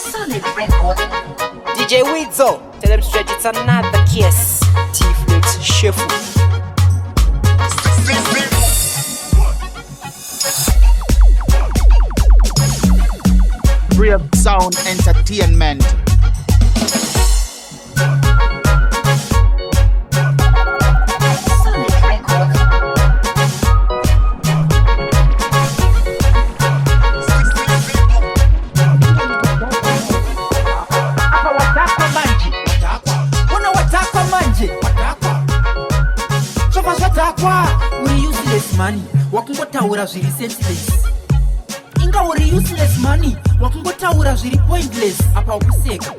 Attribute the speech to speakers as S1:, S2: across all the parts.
S1: Solid Record.
S2: DJ Widzo, tell them straight it's another case. T-Flex Shefu.
S3: Brave Sound Entertainment.
S1: Solid Record.
S4: Apa wadhakwa manje, ona wadhakwa manje, zvobva zvadhakwa. Uri useless money, wakungotaura zviri senseless. Inga uri useless money, wakungotaura zviri pointless. Apa ukuseka,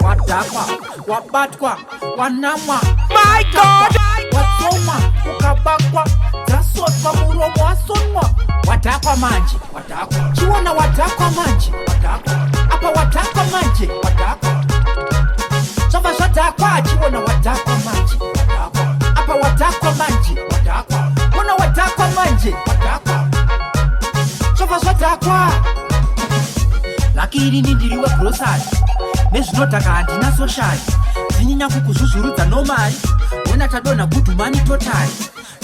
S4: wadhakwa, wabatwa, wanamwa.
S2: My God!
S4: Watsomwa, ukabakwa, dzasotwa muromo wasonwa. Wadhakwa manje, wadhakwa. Chiona wadhakwa manje, wadhakwa. Apa wadhakwa manje, wadhakwa. Zvabva zvadhakwa. Chiona wadhakwa manje, wadhakwa. Apa wadhakwa manje, wadhakwa. Ona wadhakwa manje, wadhakwa. Zvabva zvadhakwa. Lucky ini ndiri wegrosari, nezvinodhaka handina social. Ndinyinya kukuzvuzvurudza nomari. Ona tadonha, good money total.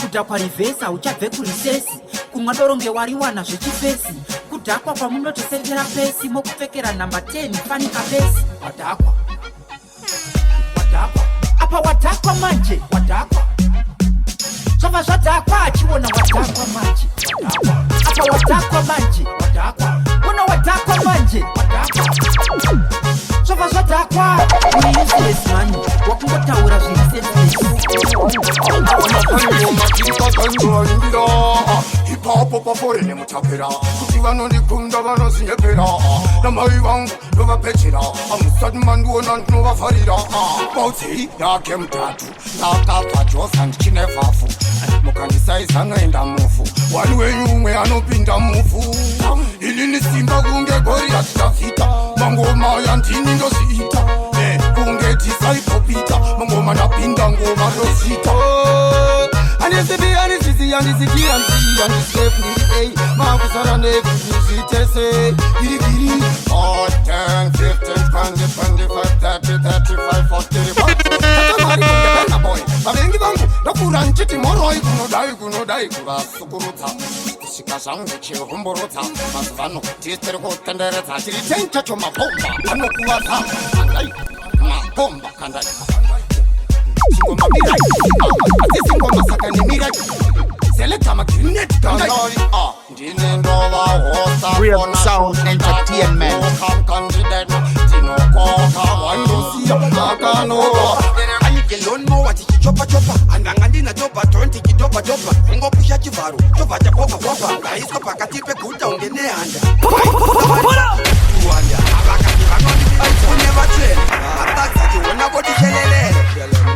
S4: Kudhakwa reverse, uchabve kurecess. Kumwa doro ngewariwana zvechifesi. Kudhakwa kwamunotosetera pesi, mokupfekera namba 10 fanika pesi. Wadhakwa, wadhakwa. Apa wadhakwa manje, wadhakwa. Zvabva zvadhakwa. Chiona wadhakwa manje, wadhakwa. Apa wadhakwa manje, wadhakwa. Ona wadhakwa manje, wadhakwa. Zvabva zvadhakwa. Uri useless money, wakungotaura zviri senseless.
S5: Tirikakandovaimbira ipapo paforene mutapera kuti vanondikunda vanosinyepera namai vangu ndovapechera. Amusati mandiona ndinovafarira baudzei yake mutatu. Ndakabva Joza ndichine vhavhu, mukandisaizanoenda muvhu. Wani wenyu umwe anopinda muvhu. Inini simba kunge Goriyati Dhavhidha. Mangoma yandini ndozviita kunge disciple Peter. Mangoma ndapinda, ngoma ndozviita. Handisi B, handisi C, handisi D, handisi E, handisi F, ndiri A. Makusara nekuti zvitese girigiri. 4, 10, 15, 20, 25, 30, 35, 40. Tatamari kunge Burna Boy. Vavengi vangu ndokura nchiti moroi. Kunodai kunodai kuvasukurudza kusvika zvangu chihumburudza. Mazuva tiri kutenderedza tiri 10 chacho. Mabhomba anokuvadza, kandai mabhomba, kandai chingoma, mirai. Hadzisi ngoma, saka nemirai. Selector magrineti, kandai. Ndini ndovahosa.
S3: Real Sound Entertainment.
S5: Ndinokoka wandosiya akanoka.
S6: Anike lawnmower tichichopa chopa, handanga ndina chopa ton tichidopa dopa, kungopusha chivharo chobva chapopa popa. Ndaiswa pakati peguta unge nehanda Rwanda. Avakati vanondibisa kune vachena vatadza chiona votishelelele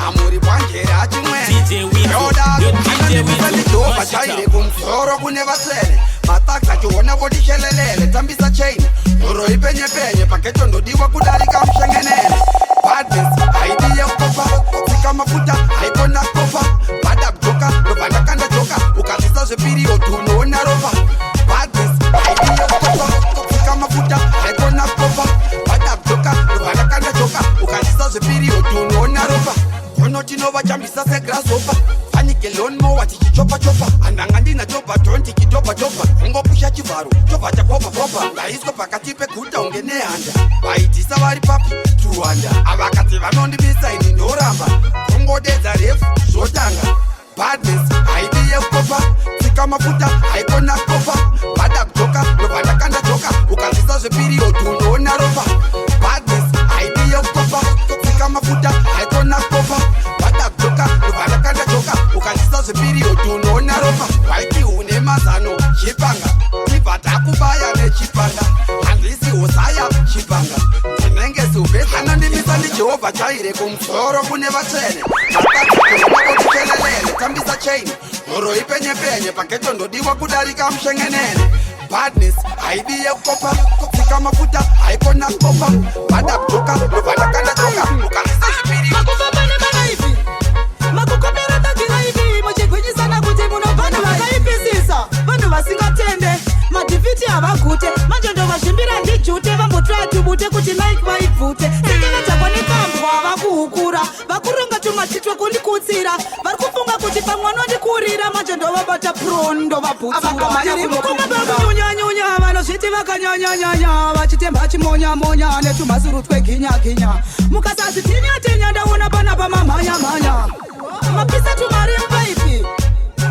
S6: amuri bwanjere achimwene.
S7: DJ Widzo, yo DJ Widzo,
S6: Jehovha
S7: mash it
S6: chaire
S7: up.
S6: kumusoro kune vatsvene. Matagza chiona votishelelele. Tambisa chain, horo ipenye penye paketo, ndodiwa kudarika mushengenene. Badness haidi yekukopa, tsika mafuta haikona kopa. Badab joka, ndobva ndakanda joka. Ukazvisa zveperiod unoona ropa. Badness haidi yekukopa, tsika mafuta haikona kopa. Badab joka, ndobva ndakanda joka. Ukazvisa zveperiod unoona ropa. Kono tinovachambisa segrasshopper. Fanike lawnmower tichichopa chopa, handanga ndina chopa ton tichidopa dopa, kungopusha chivharo chobva chapopa popa. Ndaiswa pakati peguta unge nehanda. Vaitisa vari papi tuwanda. Avakati vanondibisa, ini ndoramba. Kungodedza refu zvotanga. Badness haidi yekukopa, tsika mafuta haikona kopa. Badab joka, ndobva ndakanda joka. Ukazvisa zveperiod unoona ropa. Badness haidi yekukopa, tsika mafuta haikona kopa. Badab joka, ndobva ndakanda joka. Ukazvisa zveperiod unoona ropa. Waiti une mazano chipanga, tibva takubaya nechipanga. Handisi Hosaya chipanga, ndinenge Silvester. Anondimisa ndiJehovha chaire kumusoro kune vatsvene. Mataaotishelelele. Tambisa chain, horo ipenye penye paketo, ndodiwa kudarika mushengenene. Badness haidi yekukopa, tsika mafuta haikona kopa. Badab joka, ndobva ndakanda joka. Ukazvisa zvipiri.
S8: Makufamba nemalaifi, makukopera tagiraifi, muchigwinyisana kuti munobva vanhu vakaipisisa, vanhu vasingatende madhifiti havagute. Manje ndovazvimbira ndijute, vambotraya tubute kuti Kuti mike vaibvute senge vadhakwa nekambwa vakuhukura, vakuronga tumachitwa kundikutsira. Vari kufunga kuti pamwe vanondikurira, manje ndovabata pro, ndovabhutsura. Tiri mukoma vakunyunyanyunya, vanozviti vakanyanyanyanya, vachitemba chimonyamonya netumhasuru tweginyaginya. Mukasazvitinyatinya, ndaona panapa mamhanyamhanya, mapisa tumari mupaipi,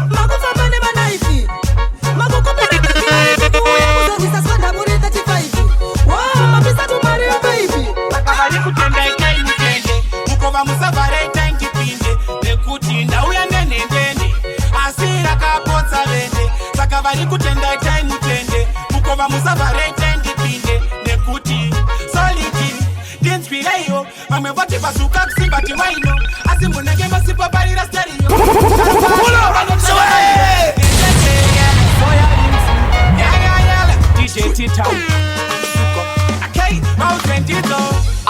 S8: makufamba nemanaifi, makukopera tagiraifi, kuuya kuzorwisa swandamuri 35. Wo mapisa tumari mupaipi.
S7: Vari kutenda, itai mutende. Mukova musavhare, itai ndipinde, nekuti ndauya nenhendende, asi rakapotsa vende. Saka vari kutenda, itai mutende. Mukova musavhare, itai ndipinde, nekuti solid ndinzwireiwo. Vamwe voti pasuka kusimbati waino, asi munenge masipoparira stereo. DJ Tita.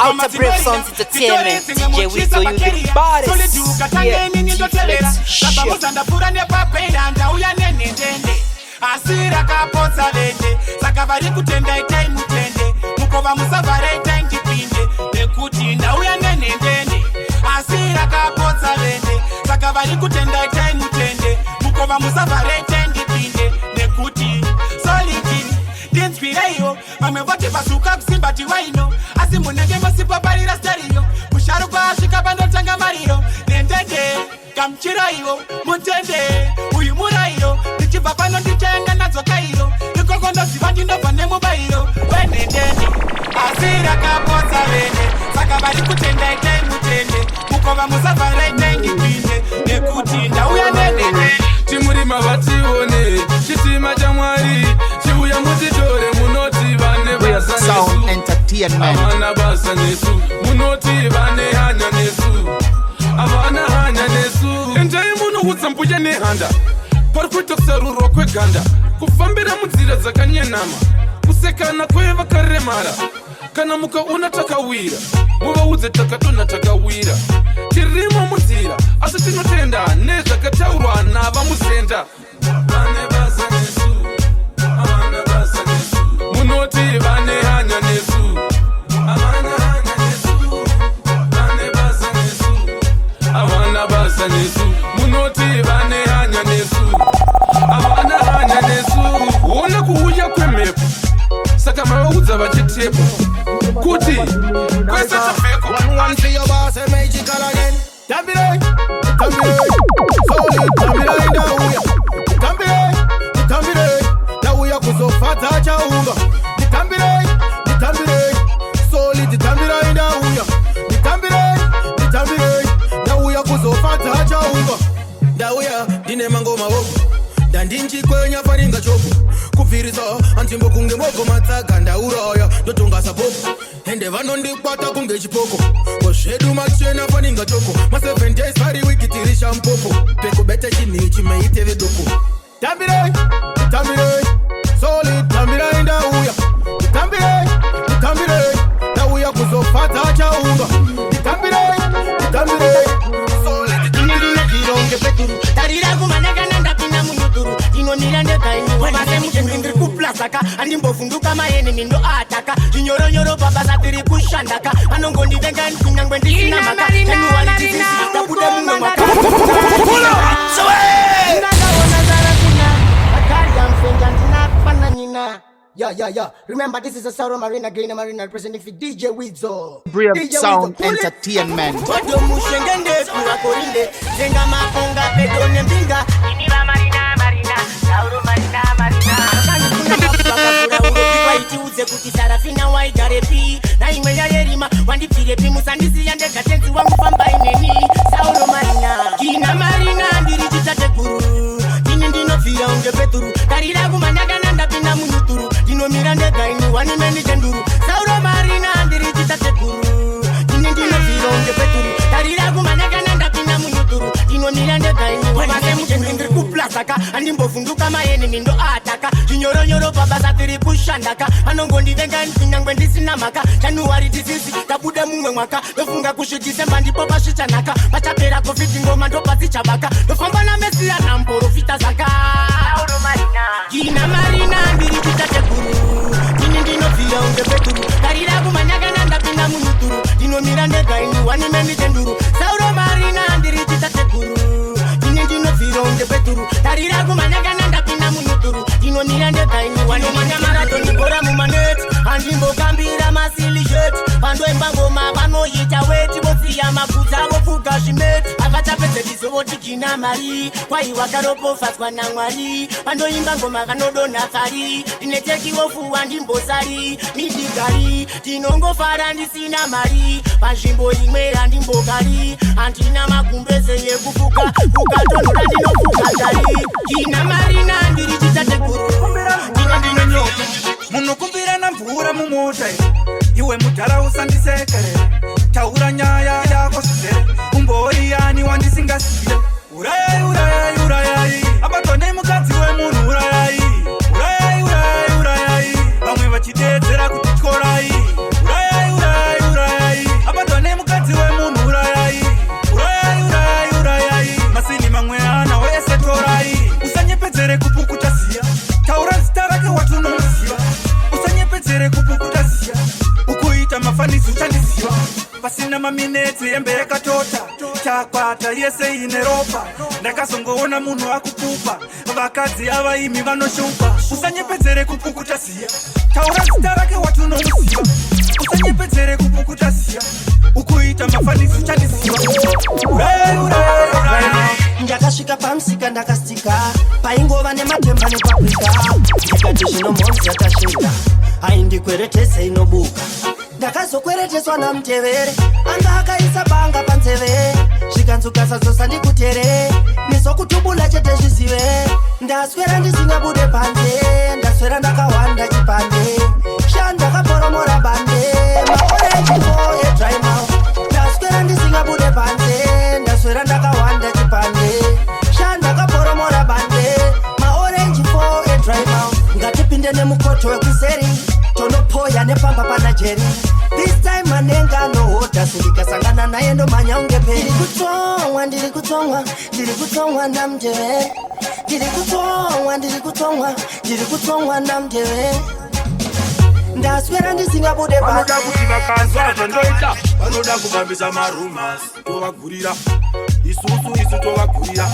S2: Outer Brave Sounds Entertainment, DJ Wizo, you the baddest. Yeah, T-Flex, shit.
S7: Ndapfuura nepapeira, ndauya nenhendende, asi rakapotsa vende. Saka vari kutenda, itai mutende. Mukova musavhare, itai ndipinde, nekuti ndauya nenhendende, asi rakapotsa vende. Saka vari kutenda, itai mutende. Mukova musavhare, itai ndipinde, nekuti solid ndinzwireiwo. Vamwe voti pasuka kusimbati waino, asi munenge masipoparira stereo. Musharukwa asvika pandotanga mariro nendende. Gamuchiraiwo mutende uyu murayiro. Ndichibva pano ndichaenda nadzo Kairo. Ikoko ndoziva ndinobva nemubayiro wenhendende, asi rakapotsa vende. Saka vari kutenda, itai mutende. Mukova musavhara, itai ndipinde, nekuti ndauya nenhendende.
S1: Timurima vatione chitima chaMwari chiuya mutitore. Munoti vane basa
S3: Sound
S1: nesu,
S3: Entertainment.
S1: havana basa nesu. Munoti vane hanya nesu, havana hanya nesu. Endai munoudza mbuya Nehanda pari kuita kusarurwa kweganda, kufambira munzira dzakanyenama, kusekana kwevakaremara. Kana mukaona takawira, muvaudze takadonha takawira. Tirimo munzira, asi tinotenda nezvakataurwa navaMuzenda. Vane basa nesu, havana basa nesu. Munoti vane hanya nesu, havana hanya nesu. Vane basa nesu, havana basa nesu. Munoti vane hanya nesu, havana hanya nesu. Ona kuuya kwemhepo. Saka mavaudza vachitepo kuti kwese tabveko.
S9: One one for your boss, magical again. Tambire, tambire, solid tambire ndauya. Tambire, tambire, ndauya kuzofadza chaunga. Nditambire, nditambire, solid tambire ndauya. Nditambire, nditambire, ndauya kuzofadza chaunga. Ndauya ndine mangoma wogo, ndandinchikwenya faringa choko, kubvirisa anzvimbo kunge mogo matsaga. Ndauraya ndotonga saboko, ende vanondikwata kunge chipoko. Kozvedu machena faninga choko, ma7 days vari wiki tirisha mupopo pekubeta chinhu chimeite vedoko. Tambire, tambire, solid tambire ndauya. Tambire, tambire, ndauya kuzofadza chaunga. Tambire, tambire, solid.
S10: Ndinonge peturu tarira kumanakana, ndapinda munyuturu, ndinomira ndega. Ndiri kuplazaka, handimbovhunduka, maenemy ndo ataka zvinyoronyoro. Pabasa tiri kushandaka, vanongondivenga kunyangwe ndisina mhaka. January tisisi tabuda mumwe mwaka.
S11: Ndakaona nzara kuna Bakari amfenja ndinafana nyina. Yeah, yeah, yeah. Remember, this is a Sauro Marina, Green Marina, representing for DJ Widzo.
S3: Brave
S11: DJ
S3: Sound
S11: Widzo, pull it.
S3: Entertainment.
S10: Odo mushengende kuvakorinde zenga makonga pedo nembinga. Iniva Marina Marina Sauro Marina Marina itiudze kuti Sarafina waigarepi, naimwe yayerima wandibvirepi. Musandisiya ndega, tenzi wangu fambai neni. Sauro Marina kina Marina, ndiri chitateguru ini, ndinobvira unge peturu. Tarira kumanyakana, ndapinda munyuturu, ndinomira ndega ini, one man chenduru. Sauro Marina, ndiri chitateguru ini, ndinobvira unge peturu. Tarira kumanyakana, ndapinda munyuturu, ndinomira ndega ini, one man chenduru. Ndiri kuplazaka, handimbovhunduka, maenemy ndo ataka zvinyoronyoro. Pabasa tiri kushandaka, vanongondivenga kunyangwe ndisina mhaka. January tisisi tabuda mumwe mwaka, ndofunga kusvi December ndipo pasvichanaka. Pachapera COVID, ngoma ndopadzichabaka. Ndofamba naMesiya namuprofita zaka. Kina Marina, ndiri chitateguru ini, ndinobvira unge peturu. Tarira kumanyakana. Wanimeni tenduru Sauro Marina ndiri chitateguru. Ndini ndinobvira unge peturu. Tarira kumanyakana ndapinda munyuturu. Ndinomira ndega ini wanomanya marathon bhora mumaneti. Handimbokambira masilishet. Vandoimba ngoma vanoita weti vosiya mabvudza vofuga zvimeti. Havachapedze voti gina mari. Kwai wakaropofadzwa naMwari. Vandoimba ngoma vanodonha pfari. Ndine tekiwofu handimbosari. Midigari ndinongofara ndisina mari. Panzvimbo imwe handimbogari. Handina magumbeze yekufuka. Kukatonhora ndinofuka tari. Gina Marina ndiri chitateguru. Ndine ndinonyota.
S12: Munokumbirana mvura mumota, iwe mudhara, usandisekere. Taura nyaya yako zvizere. Umbori yani wandisingasiye? Urayai, urayai, urayai, abatwa nemukadzi wemunhu. Urayai, urayai, urayai, urayai, vamwe vachidedzera kuti tyorai. Urayai, urayai, urayai, abatwa nemukadzi wemunhu. Urayai, urayai, urayai, urayai, masini mamwe ana wese torai. Usanyepedzere kupukuta ziya, taura zita rake watunomuziva. Usanyepedzere kupukuta ziya, ukuita mafanisi uchandiziva. Pasina maminetsi hembe yakatota, chakwata yese ine ropa. Ndakazongoona munhu akupupa. Vakadzi ava imi vanoshupa. Usanyepedzere kupukuta ziya, taura zita rake watunomuziva. Usanyepedzere kupukuta ziya, ukuita mafanisi uchandiziva. Urayai, urayai, urayai.
S13: Ndakasvika pamusika ndakastika, paingova nematemba nepaprika. Ndikati zvino mhonzi yakasvika, haindikweretese inobuka. Ndakazokwereteswa namutevere, anga akaisa banga panzeve. Zvikanzi ndikutere nezokutubula chete zvizive. Ndaswera ndisingabude panze, ndaswera ndakawanda chipande sha, ndakaporomora bande maorenji fo edry mouth. Ndaswera ndisingabude panze, ndaswera ndakawanda chipande sha, ndakaporomora bande maorenji fo edry mouth. Ngatipinde nemukoto wekuseri, tonopoya nepamba pana Jeri. This time anenge anohodha, sindikasangana naye ndomhanya unge peri. Ndiri kutsomwa, ndiri kutsomwa, ndiri kutsomwa namutevere. Ndiri kutsomwa, ndiri kutsomwa, ndiri kutsomwa namutevere. Ndaswera ndisingabude.
S1: Vanoda kuti vakanzwa zvandoita, vanoda kufambisa marumours. Tovagurira isusu, isu tovagurira.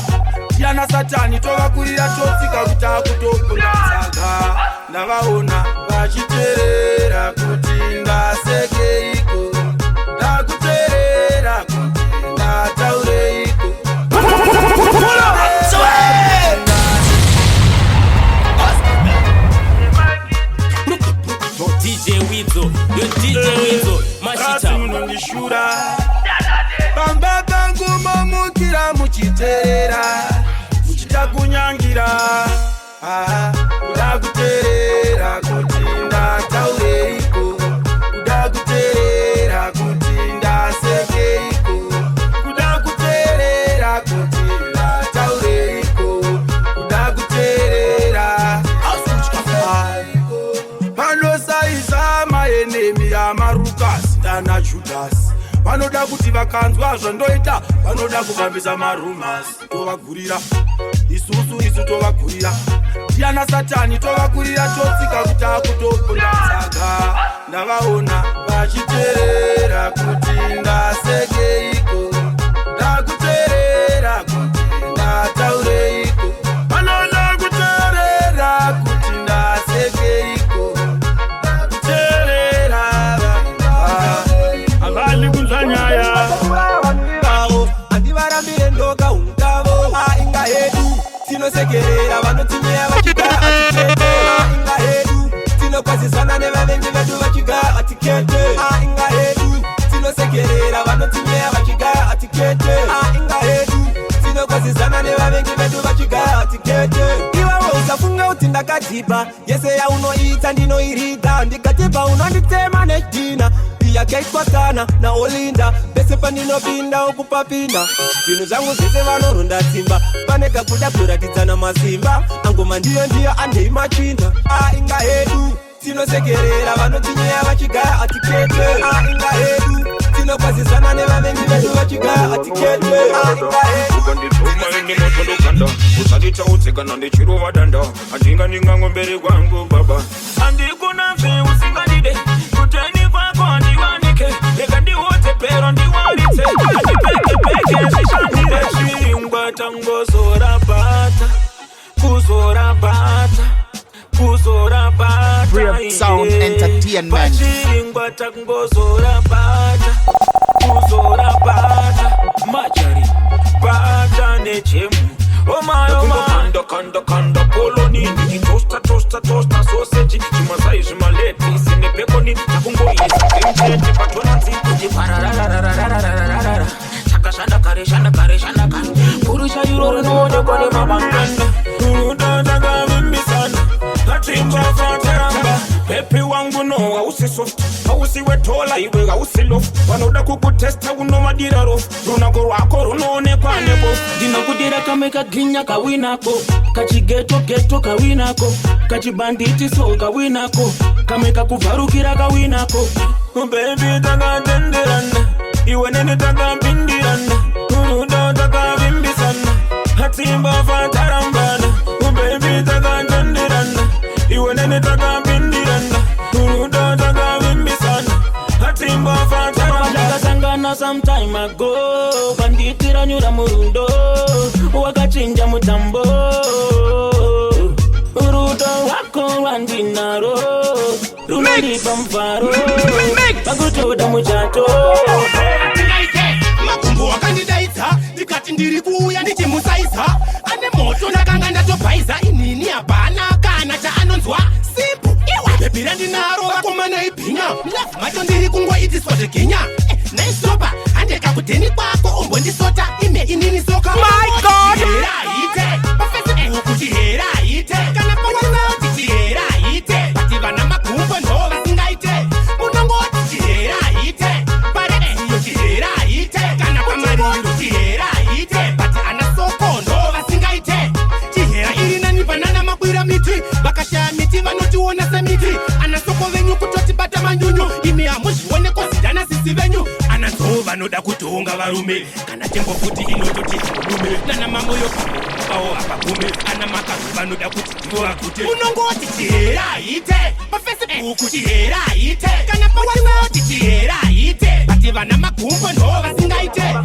S1: Tiana Satani tovakurira, totsika kuta kutokunda tsaga. Ndavaona vachiteerera kuti ndasekeiko, ndakuteerera kuti ndataureiko.
S14: DJ Widzo, yo DJ Widzo,
S1: Rasi
S14: mashita.
S1: Munondishura pamba pangu, momukira muchiteerera, muchida kunyangira. Ah, kuda kuteerera kuti ndataureiko, kuda kuteerera kuti ndasekeiko, kuda kuteerera kuti ndataureiko, kuda kuteerera. Vanosaisa maenemy amarukasi nana Judhasi. Vanoda kuti vakanzwa zvandoita, vanoda kufambisa marumours. Tovagurira isusu, isu tovagurira. Tiana Satani tovakurira, totsika kuta kutokunda tsaga. Ndavaona vachiteerera kuti ndasekeiko, ndakuteerera kuti ndataureiko. Vanoda kuteerera kuti ndasekeiko, ndakuteerera.
S15: Havali kunzwa nyaya.
S16: Vavo handivarambire ndoga ungavo. Ainga hedu tinosekerera vanotinyeya vachigara atikete. Ainga hedu tinokwazisana nevavengi vedu vachigara atikete. Ainga hedu tinosekerera vanotinyeya vachigara atikete. Ainga hedu tinokwazisana nevavengi vedu vachigara atikete. Iwawo usafunga kuti ndakadhipa. Yese yaunoita ndinoirida. Ndikatibva unonditema nedhina yakaitwa kana naOlinda. Pese pandinopinda ukupapinda zvinhu zvangu zvese vanoronda tsimba. Pane kakuda kuratidzana masimba angoma ndiyo ndiyo andei machinda. Ainga hedu tinosekerera vanotinyeya vachigara atikete. Ainga hedu tinokwazisana nevavengi vedu vachigara atikete. Ainga hedu
S15: Ukandituma ini moto ndokanda, usanditaudze kana ndichirova danda. Handinga ndingango mberi kwangu baba, handikuna zve usingandide kuteni kwako handiwanike. Rega ndiudze pero ndiwaridze.
S3: Entertainment.
S14: Pachingwa takungozora bata, kuzora bata, majari bata nejemu. Oh my, oh my. Kanda kanda kanda poloni, tosta tosta tosta sausage, chimazai zvimaletisi nebhekoni, takungoisa cream chete patonanzi kuti pararararararararara. Chakashanda kare shanda kare shanda kare, purusha iro rinoonekwa nemabanganda. Rudo takavimbisana, tatimbafataramba. Pepi wangu no, hausi soft, hausi wetola iwe hausi lof. Vanoda kukutesta unovadira rof, runako rwako runoonekwa nebofu.
S17: Ndinokudira kamwe kaginya kawinako, kachigeto geto kawinako, kachibanditi so kawinako, kamwe kakuvharukira kawinako.
S15: Baby takatenderana, iwe neni takapindirana, rudo takavimbisana, hatimbafatarambana. Baby takatenderana, iwe neni takapindirana, rudo takavimbisana, hatimbafatarambana.
S17: Takasangana some time ago, banditira nyura murundo, wakachinja mutambo. Rudo rwako rwandinaro, runondipa mufaro, pakutoda muchato.
S7: Ndingaite makumbo akandidaidza ndikati ndiri kuuya ndichimusaiza ane moto ndakanga ndatobhaiza inini hapana kana chaanonzwa simple iwe bhebhi randinaro vakomana ibhinya love macho ndiri kungoitiswa zveginya naisopa handeka kudheni kwako umbondisota ime inini soka.
S2: My God!
S7: Chihera paFacebook chihera ite kana paWhatsApp chihera ite but vana makumbo ndo vasingaite munongoti chihera ite paredhiyo chihera ite kana pamariro chihera ite but ana soko ndo vasingaite chihera iri nani banana makwira miti vakashaya miti vanotiona semiti ana soko venyu kutotibata manyunyu imi hamuzvione kozidana sisi venyu ana nzou vanoda kutonga varume kana tembo futi inototi murume nana mamoyo pawo apagume ana makaru vanoda kuti ndivo vagute unongoti chihera ite paFacebook chihera ite kana paWhatsApp chihera ite but vana makumbo ndo vasingaite.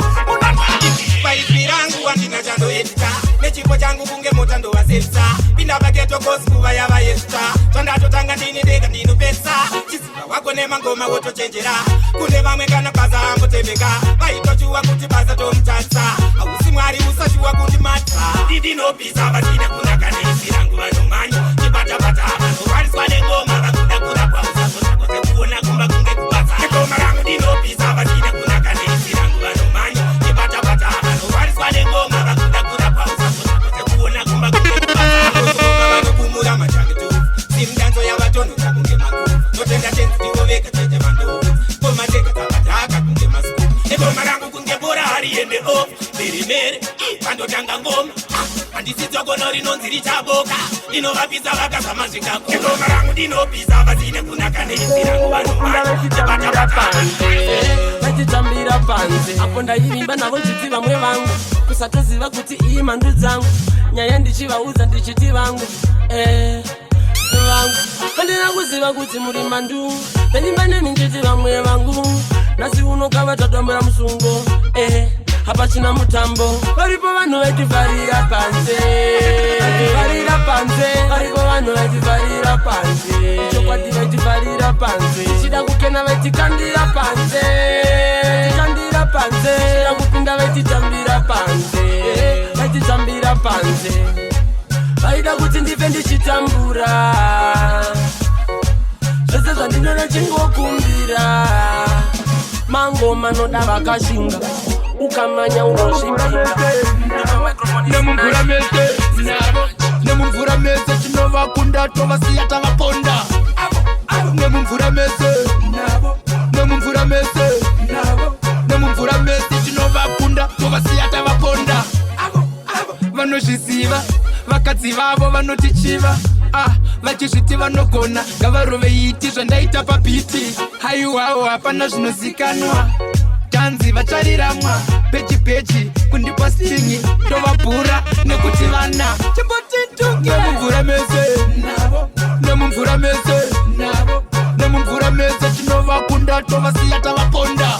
S18: Paizwi rangu handina chandoedita nechipo changu kunge mota ndovasevisa pinda pageto kosi kuva yava yesita zvandatotanga ndini ndega ndinopesa chiziva wako nemangoma wotochenjera kune vamwe kana basa ambotembeka vaitochuwa kuti basa tomutarisa hausi mwari usashuwa kuti matsa ndinopisa vasina kunaka neizwi rangu vanomhanya chibatabata vanorwariswa nengoma vakuda kurapwa usazosako sekuona kumba kunge kubasa negoma rangu ndinopisa vasina kunaka neizwi rangu vanomhanya chibatabata vanorwariswa nengoma vakuda kurapwa usazosako sekuona kumba kunge kubasa vanozoka vanokumura majaketo simudanzo yavatonhodza kunge makuva notenda tenzi ndivoveka chete vandoudza ngoma tega dzavadhaka kunge masuku negoma rangu kunge bhora hariende off mherimhere vandotanga ngoma handisi dzokono rinonzi richaboka ndinovapisa vakazama zvikako negoma rangu ndinopisa vasine kunaka neizwi rangu vanomhanya
S19: vachitambira panze apo ndaivimba navo nchiti vamwe vangu kusatoziva kuti iyi mhandu dzangu nyaya ndichivaudza ndichiti vangu vangu handina kuziva kuti muri mhandu ndaimba nemi nchiti vamwe vangu nhasi unokava tadambura musungo hapachina mutambo varipo vanhu vaitivharira panze vaitivharira panze varipo vanhu vaitivharira panze chokwadi vaitivharira panze tichida kukena vaitikandira panze tikandira panze tichida kupinda vaititambira panze vaititambira panze vaida kuti ndife ndichitambura zvese zvandinoda chingokumbira mangoma noda vakashinga ukamanya unozvipinga.
S9: Nemumvura mese navo, nemumvura mese tinovakunda tovasiya tavaponda. Nemumvura mese navo, nemumvura mese navo, nemumvura mese tinovakunda tovasiya tavaponda. Vanozviziva vakadzi vavo vanotichiva vachizviti vanogona ngavarove iti zvandaita pabeat haiwawo hapana zvinozikanwa tanzi vachariramwa peji peji kundipa stingi tovabhura nekuti vana chimbotituke nemumvura mese navo, nemumvura mese navo, nemumvura mese tinovakunda tovasiya tavaponda.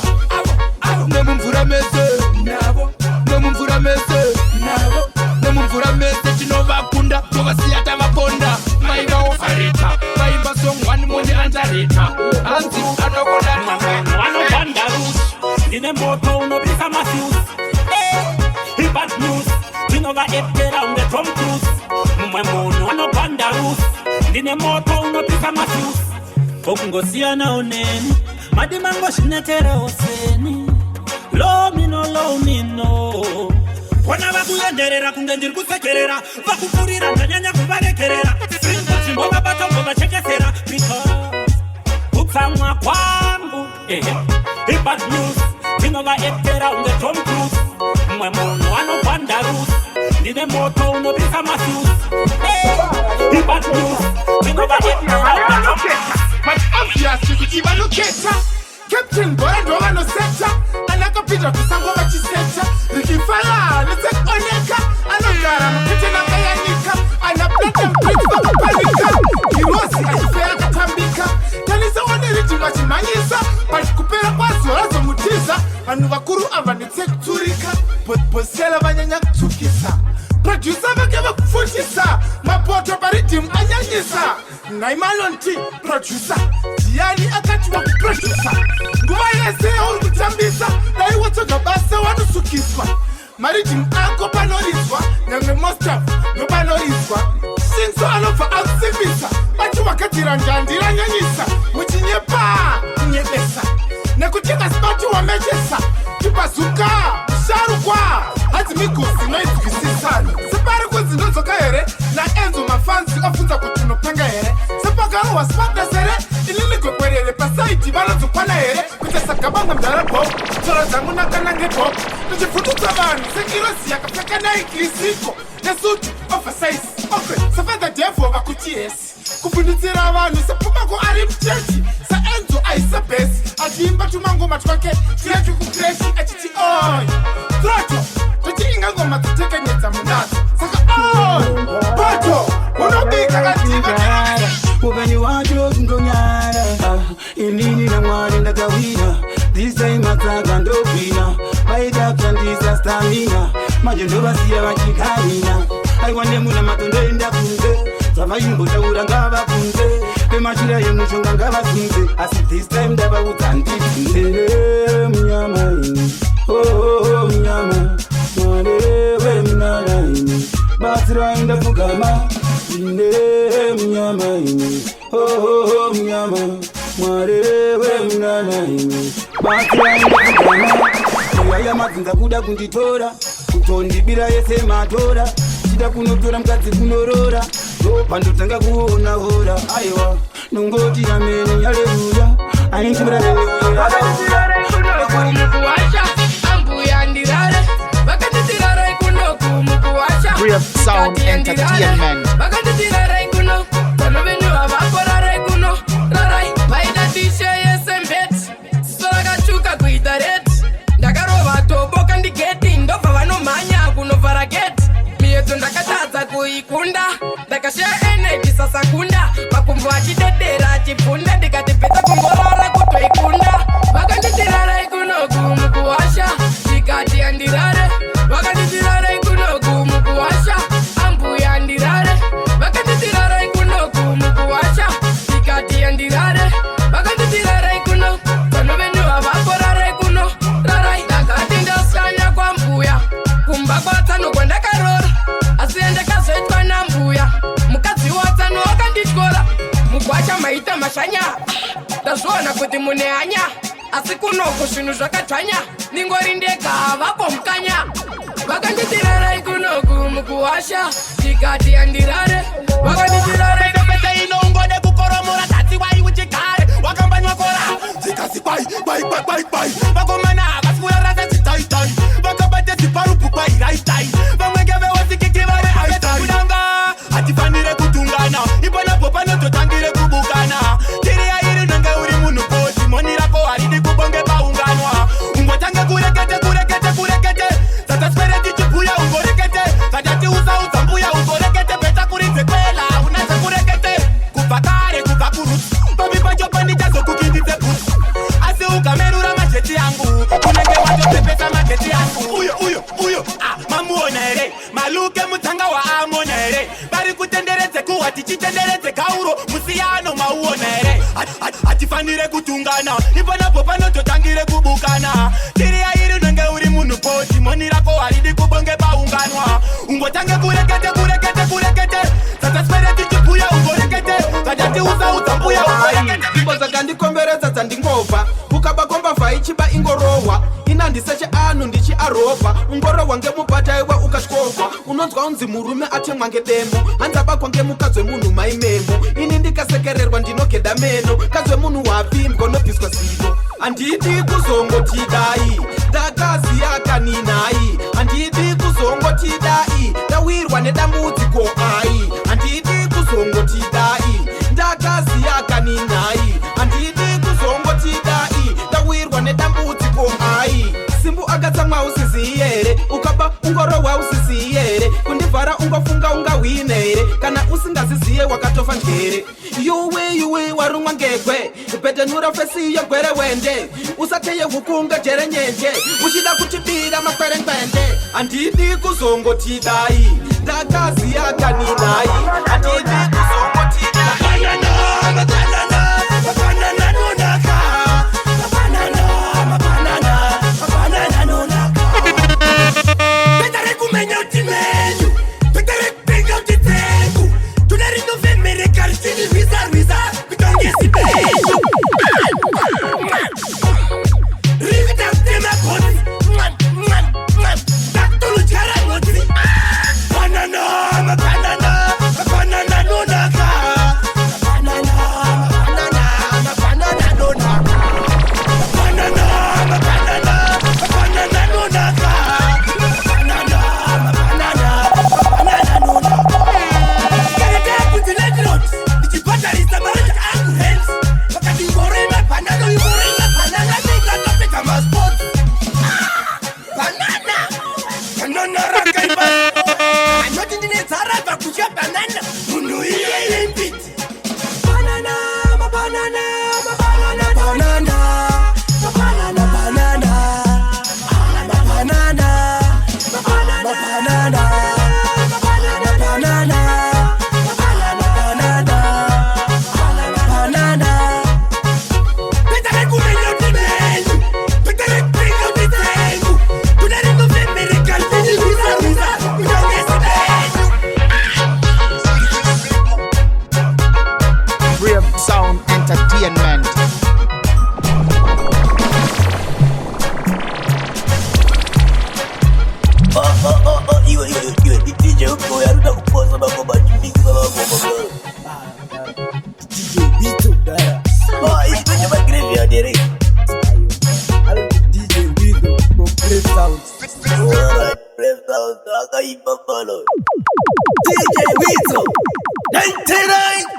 S9: Nemumvura mese navo, nemumvura mese navo, nemumvura mese tinovakunda tovasiya tavaponda. Maivaofarita vaimba song one moni andareta.
S17: Ndine moto unopisa mafuse. Hey, bad news, ndinovaeptera unge Tom Cruise. Mumwe munhu anobhanda rusi. Ndine moto unopisa mafuse. Kokungosiyanawo neni, madimangozvineterawo seni. Lomino lomino, vona vakuenderera kunge ndiri kusekerera, vakupfurira ndanyanya kuvarekerera. Chimbovabata mbovachekesera because kutsamwa kwangu, ehe, ibad news. Ndinovaeptera unge Tom Cruise. Mumwe munhu anobhanda rusi. Ndine moto unopisa mafuse. Ibad news, ndinovaeptera unge Tom Cruise.
S20: But obviously kuti vanoketa Captain Bora ndo vanoseta anakapinda kusango vachiseta rikifaya nesekuoneka anogara muketena akayanika ana Platinum Prince vakapanika Hirosi achifeya akatambika tanisaone riddim vachimhanyisa, but kupera kwazuva razomutiza. Vanhu vakuru ava netsekutsurika bhosela vanyanya kutsukisa producer vake vakupfutisa mapoto pariddim anyanyisa. Naimalon T producer ndiani akati wakuproducer nguva yese yauri kutambisa? Dai watsoga basa wanosukiswa mariddim ako panoridzwa nyangwe mostaf nopanoridzwa shinso anobva akusimbisa bati wakadzira njandi ranyanyisa muchinyepa kunyebesa nekuti asibati wamechesa tibhazuka musharukwa hadzi migosi inoinzwisisa separi kunzi ndodzoka here naEnzo mafanzi obvunza kuti unopanga here sepakarohwa smartness here inini gwekwerere pasaidi vanodzokwana here kuita sagabanga mudhara Bob tsoro dzangu nakanange Bob ndichivhundutsa vanhu sengirozi yakapfeka naiklisiko nesuti oversize. Okay, saFather Devil vakuti yesi kuvhundutsira vanhu sepumako ari muchechi saEnzo aisa bhesi achiimba tumangoma twake tuya twekukreshi achiti oi troto toti inga ngoma dzotekenyedza munadzo saka oi poto unobika kativa.
S12: Upenyu wacho kungonyara. Inini naMwari ndakawina this time, matsaga ndogwina vaida kushandisa stamina manje ndovasiya vachikamina. Aiwa nemuna matondoenda kunze zvavaimbotaura ngavakunze vemachira yemushonga ngavasunze, asi this time ndavaudza ndibvunze munyama ini. Oh, oh, oh, munyama Mwari wemunana ini batsirai ndapfugama ine munyama ini. Oh, oh, oh, munyama Mwari wemunana ini batsirai ndapfugama. Mweya yamadzinza kuda kunditora kutondibira yese matora chida kunotora mukadzi kunorora ndopandotanga kuona hora. Aiwa nongoti ameni aleluya aintimira.
S21: Mukuwasha ambuya ndirare vakanditirarai kunoku mukuwasha.
S3: Brave Sound Entertainment.
S21: Vakanditirarai kuno vano venyu havapo rarai kuno rarai vaida tishe yese mbeti ziso rakatsvuka kuita red ndakarova tobo kandigeti ndobva vanomhanya kunovhara geti miedzo ndakatadza kuikunda ndakashaya energy sasakunda makumbo achidedera achibvunda ndikati peta kungorora kutoikunda. Vakanditirarai kunoku mukuwasha ndikati handirare vakanditirarai kunoku mukuwasha ambuya handirare vakanditirarai kunoku mukuwasha ndikati handirare vakanditirarai kuno vano venyu havapo rarai kuno rarai. Ndakati ndasanya kwambuya kumba kwatsano kwandakarora asi ndakazoitwa nambuya mukadzi watsano wakandityora mugwasha maita mashanya ndazviona kuti mune hanya asi kunoku zvinhu zvakadzvanya ningori ndega havapo mukanya. Vakanditirarai kunoku mukuwasha ndikati handirare vakanditirarai.
S7: Pete ino ungode kukoromora tatsi wai uchigare wakambanywa kora dzikasi kwai kwai kwai kwai kwai vakomana havasi kurara sezitaitai vakabate ziparupu kwai raitai vamwe ngevewasikiki vari kudanga hatifanire kutungana iponapo panototangire kubukana tiri yairi nenge uri munhu kosi moni rako haridi kubonge paunganwa ungotange kurekete kurekete kurekete dzataswere tichibhuya ungorekete dzatati usaudza mbuya ungorekete peta kuridze kwela unatse kurekete kubva kare kubva kurutsi papi pacho pandichazokukindidze bhutsu asi ukamerura majeti yangu unenge watopepesa mageti yangu uyo uyo uyo. Ah, mamuona here maluke mutsanga waamona here vari kutenderedze kuwa tichitenderedze gauro musiyano mauona here? Hatifanire kutungana iponapo panototangire kubukana tiri. Dhimoni rako haridi kubonge paunganwa. Ungotange kurekete kurekete kurekete. Dzataswere tichibhuya ungorekete. Dzatatiudza mbuya ungorekete.
S4: Nzvimbo dzakandikomberedza dzandingobva kukaba kwambavha ichiba ingorohwa ina ndiseche anhu ndichiarobha ungorohwa ngemubhadhaiwa ukatyorwa unonzwa unzi murume atemwa ngedemo hanzi abakwa ngemukadzi wemunhu maimemo ini ndikasekererwa ndinogeda meno kadzi wemunhu wapimbwa unobviswa zino handidi kuzongoti dai ndakaziya kaninai handidi kuzongoti dai ndawirwa nedambudziko ai handidi kuzongoti dai ndakaziya kaninai handidi kuzongoti dai ndawirwa nedambudziko ai simbu akatsamwa usiziye here ukaba ungorohwa usiziye here kundivhara ungofunga ungahwine here kana usingaziziye wakatofa njere yuwi yuwi warumwa ngegwe bhedenura fesi yegwere wende usateye huku ngejere nyenje uchida kutibira makwerengwende handidi kuzongoti dai ndakaziya kaninai handidi kuzongoti
S10: Anoti ndine nzara pakudya banana munhu iyeye mbiti banana mabanana mabanana banana mabanana banana mabanana mabanana banana banana banana banana
S3: Brave Sound Entertainment.
S22: Iwe iwe iwe DJ uko yaruda kupoza mangoma chipikisa mangoma DJ Vito dara. Oh, ichi ma graveyard here.
S16: DJ Vito from Brave Sound.
S22: Alright, Brave Sound akaimba pano. DJ Vito 99.